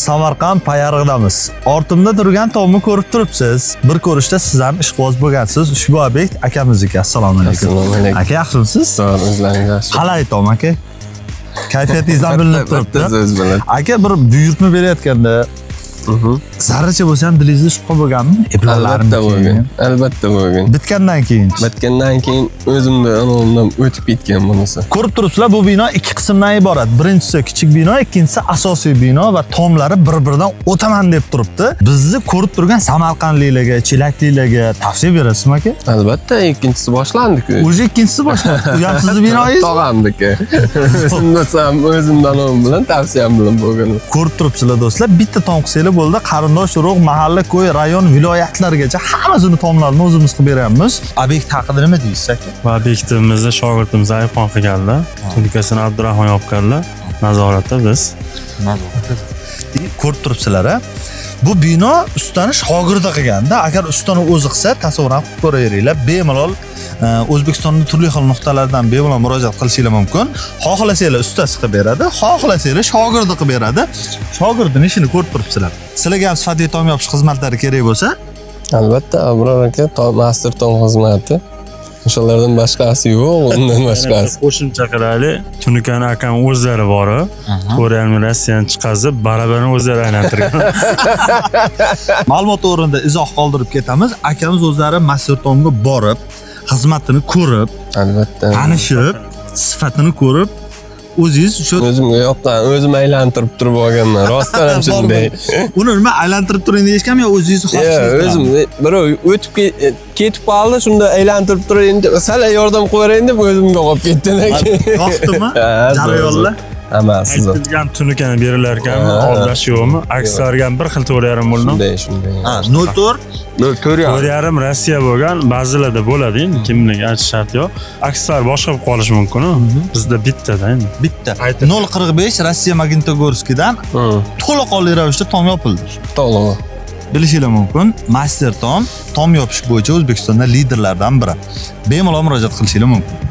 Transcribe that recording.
Samarqand Payariqdamiz. Ortimda turgan tomni ko'rib turibsiz. Bir ko'rishda siz ham ishqiboz bo'lgansiz. Ushbu obyekt akamizniki. Assalomu alaykum. Assalomu alaykum. Aka, yaxshimisiz? Zo'r, o'zlaringiz yaxshi. Qalay tom, aka? Kayfiyatingizdan bilinib turibdi. Bitta so'z bilan. Aka, bir buyurtma berayotganda zarracha bo'lsa ham dilingizda shubha bo'lganmi? Albatta bo'lgan. Albatta bo'lgan. Bitgandan keyin. Bitgandan keyin o'zimni anavimdan o'tib ketgan bunisi. Ko'rib turibsizlar, bu bino ikki qismdan iborat. Birinchisi kichik bino, ikkinchisi asosiy bino va tomlari bir-biridan o'taman deb turibdi. Bizni ko'rib turgan samarqandliklarga, chelakliklarga tavsiya berasizmi, aka? Albatta, ikkinchisi boshlandi-ku. Уже ikkinchisi boshlandi. U ham sizni binoyingiz? Tog'amniki. O'zimni ham o'zimni anavim bilan, tavsiyam bilan bo'lgan. Ko'rib turibsizlar, do'stlar, bitta tom qilsanglar bo'ldi. Qarindosh, urug', mahalla, ko'y, rayon, viloyatlargacha hammasini tomlarini o'zimiz qilib beramiz. Obyekt haqida nima deysiz, aka? Va obyektimizni shogirdimiz Ayfon qilganlar. Tunikasini Abdurahmon yopganlar. Nazoratda biz. Ko'rib turibsizlar, a? Bu bino ustani shogirdi qilganda, agar ustani o'zi qilsa, tasavvur ham qilib ko'raveringlar, bemalol O'zbekistonning turli xil nuqtalaridan bemalol murojaat qilishinglar mumkin. Xohlasanglar ustasi qilib beradi, xohlasanglar shogirdi qilib beradi. Shogirdini ishini ko'rib turibsizlar. Sizlarga ham sifatli tom yopish xizmatlari kerak bo'lsa, Albatta, Abror aka, master tom xizmati. O'shalardan boshqasi yo'q, undan boshqasi. Qo'shimcha qilaylik. Tunikani akam o'zlari borib, 4,5 ming Rossiyani chiqazib, barabarni o'zlari aylantirgan. Ma'lumot o'rnida izoh qoldirib ketamiz. Akamiz o'zlari master tomga borib, xizmatini ko'rib, Albatta. tanishib, sifatini ko'rib, o'zingiz shu O'zimga yoqqan, o'zim aylantirib turib olganman. Rostdan ham shunday. Uni nima, aylantirib turing deyishganmi yo o'zingiz Yo'q, xohishingiz bilan? o'zim birov o'tib ketib qoldi, shunda aylantirib turayin deb, sal yordam qilib berayin deb o'zimga qolib ketdi. Yoqdimi? Ha, zo'r, Jarayonlar? Hammasi zo'r. Aytilgan tunikani berilar ekanmi, Ha. aldash yo'qmi? Akslarga ham bir xil 4,5 bo'ldi. Shunday, shunday. Ha, 04. 4,5. 4,5 Rossiya bo'lgan, ba'zilarda bo'ladi endi, kimniki aytish shart yo'q. Akslar boshqa bo'lib qolishi mumkin. Bizda bittada endi. Bitta. 0.45 Rossiya Magnitogorskidan to'laqonli ravishda tom yopildi. To'g'ri. Bilishinglar mumkin, Master Tom tom yopish bo'yicha O'zbekistonda liderlardan biri. Bemalol murojaat qilishinglar mumkin.